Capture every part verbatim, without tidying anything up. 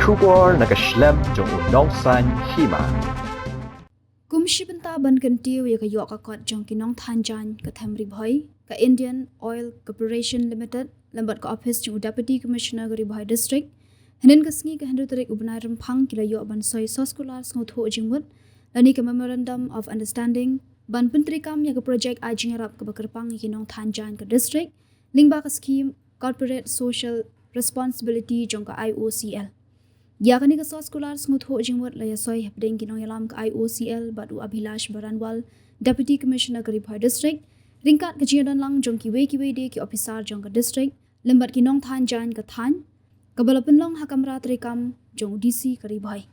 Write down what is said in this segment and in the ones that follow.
Khubor na ka shlem jong u nongsan hima. Kum shi bynta ban kyntiew ïa ka ïoh ka kot jong ki nongthan jaiñ ka them Ri Bhoi, ka Indian Oil Corporation Limited lem bad ka ophis jong u Deputy Commissioner ka Ri Bhoi District, hynnin ka sngi ka hynriew tarik u bnai Rymphang ki la ïoh ban soi soskular sngewthuh jingmut lane ka Memorandum of Understanding ban pyntreikam ïa ka projek ai jingïarap kaba kyrpang ïa ki nongthan jaiñ ka district lyngba ka skhim Corporate Social Responsibility jong ka I O C L. Ïa kane ka soskular sngewthuh jingmut la ïa soi hapdeng ki nongïalam ka I O C L bad u Abhilash Baranwal, Deputy Commissioner ka Ri Bhoi District, ryngkat ka jingïadon lang jong kiwei kiwei de ki ophisar jong ka district lem bad ki nongthan jaiñ ka thaiñ, kaba la pynlong ha kamra treikam jong u D C ka Ri Bhoi.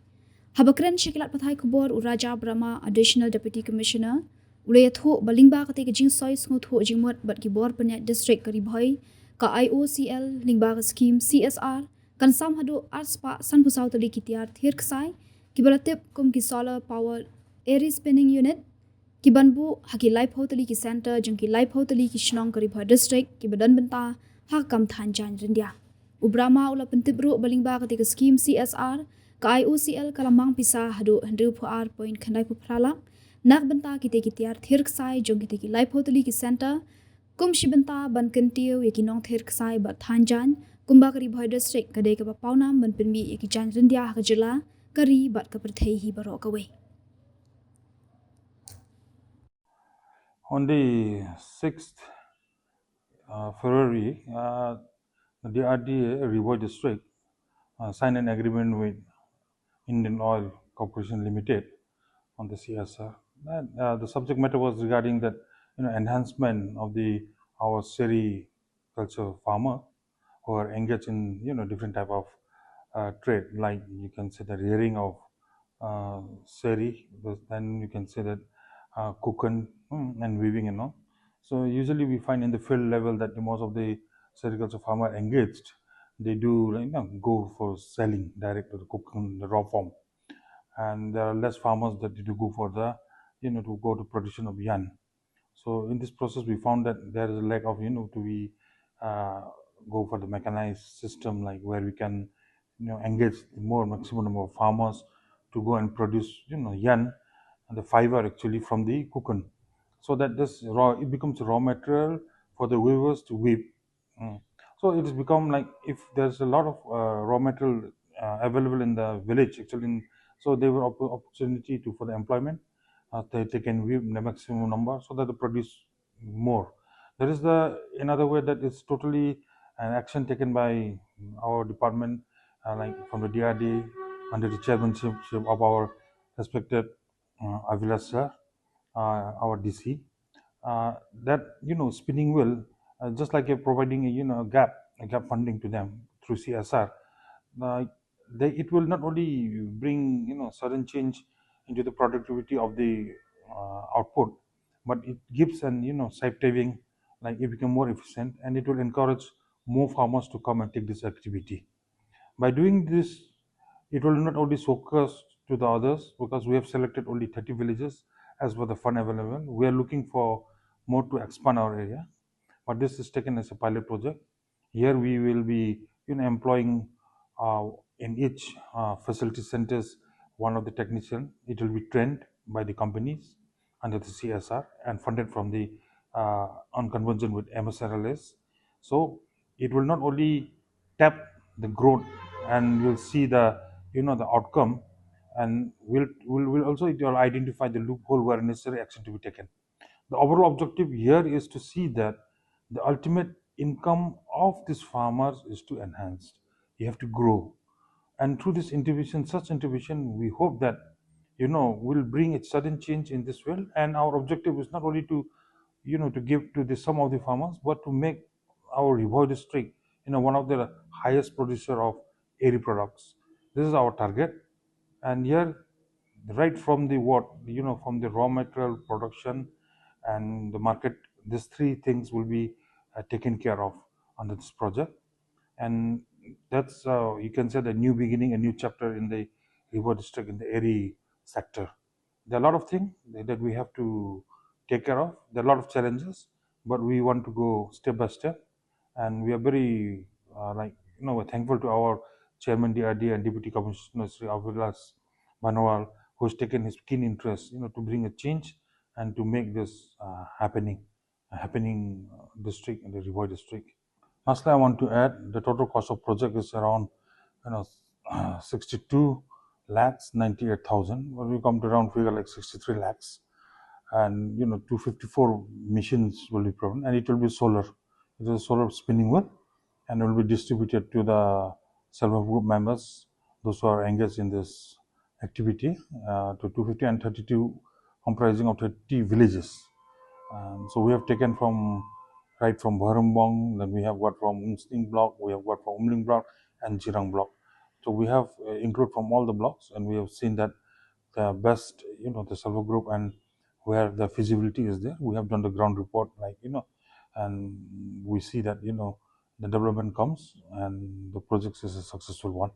Haba kren sha ki lad pathai khubor, u Raja Brahma, Additional Deputy Commissioner, u la ïathuh ba lyngba katei ka jingsoi sngewthuh jingmut bad ki bor pynïaid district ka Ri Bhoi, ka I O C L lyngba ka skhim C S R kan sam haduh arspah sanphew saw tylli ki tiar thir ksai, kiba la tip kum ki solar powered Eri spinning unit, ki ban buh ha ki laiphew tylli ki center jong ki laiphew tylli ki shnong ka Ri Bhoi District kiba don bynta ha ka kam thaiñ jaiñ ryndia. U Brahma u la pyntip ruh ba lyngba katei ka skhim C S R, ka I O C L ka la mang pisa haduh hynriewphew ar point khyndaiphew phra lak na ka bynta kitei ki tiar thir ksai jong kitei ki laiphew tylli ki center, kum shi bynta ban kyntiew ïa ki nongthir ksai bad thaiñ jaiñ, kumba ka Ri Bhoi District ka dei kaba pawnam ban pynmih ïa ki jaiñ ryndia ha ka jylla, ka ri bad ka pyrthei hi baroh kawei. On the sixth uh, February, uh, the D R D A Ri Bhoi District uh, signed an agreement with Indian Oil Corporation Limited on the C S R. And, uh, the subject matter was regarding that, you know, enhancement of the our sericulture farmer who are engaged in, you know, different type of uh, trade, like you can say the rearing of uh, seri, then you can say that uh, kukan, mm, and weaving and all. So usually we find in the field level that the most of the sericulture farmer engaged, they do, you know, go for selling direct to the kukan, the raw form, and there are less farmers that do go for the, you know, to go to production of yarn. So in this process, we found that there is a lack of, you know, to be uh, go for the mechanized system, like where we can, you know, engage more maximum number of farmers to go and produce, you know, yarn and the fiber actually from the kukan, so that this raw, it becomes raw material for the weavers to weave. Mm. So it has become like if there's a lot of uh, raw material uh, available in the village, actually, in, so there were opp- opportunity to for the employment. Uh, they, they can weave the maximum number so that they produce more. There is the another way that is totally an action taken by our department, uh, like from the D R D A under the chairmanship of our respected uh, Avilas sir, uh, our D C, uh, that, you know, spinning wheel, uh, just like you're providing a, you know, a gap, a gap funding to them through C S R, uh, they, it will not only bring, you know, sudden change into the productivity of the uh, output, but it gives an, you know, saving, like it become more efficient, and it will encourage more farmers to come and take this activity. By doing this, it will not only showcase to the others, because we have selected only thirty villages as per the fund available. We are looking for more to expand our area, but this is taken as a pilot project. Here we will be, you know, employing uh, in each uh, facility centers one of the technician. It will be trained by the companies under the C S R and funded from the uh, on convention with M S R L S. So it will not only tap the growth, and you'll see the, you know, the outcome, and will will will also, it will identify the loophole where necessary action to be taken. The overall objective here is to see that the ultimate income of these farmers is to enhance. You have to grow, and through this intervention, such intervention, we hope that, you know, will bring a sudden change in this field. And our objective is not only to, you know, to give to the some of the farmers, but to make our Ri Bhoi district, you know, one of the highest producer of eri products. This is our target. And here, right from the what, you know, from the raw material production and the market, these three things will be uh, taken care of under this project. And that's, uh, you can say, the new beginning, a new chapter in the Ri Bhoi district in the eri sector. There are a lot of things that we have to take care of. There are a lot of challenges, but we want to go step by step. And we are very, uh, like, you know, we're thankful to our Chairman D R D A and Deputy Commissioner Sri Avilas Banwal, who has taken his keen interest, you know, to bring a change and to make this uh, happening, a happening uh, district in the Ri Bhoi district. Lastly, I want to add the total cost of project is around, you know, sixty-two lakhs ninety-eight thousand. Well, we come to around figure like sixty-three lakhs, and you know, two fifty-four machines will be provided, and it will be solar. It is a solar spinning wheel, and will be distributed to the self-help group members, those who are engaged in this activity, uh, to two fifty and thirty-two, comprising of thirty villages. Um, so we have taken from right from Bharambong, then we have got from Umsning block, we have got from Umling block, and Jirang block. So we have uh, include from all the blocks, and we have seen that the best, you know, the self-help group, and where the feasibility is there, we have done the ground report, like, you know, and we see that, you know, the development comes and the project is a successful one.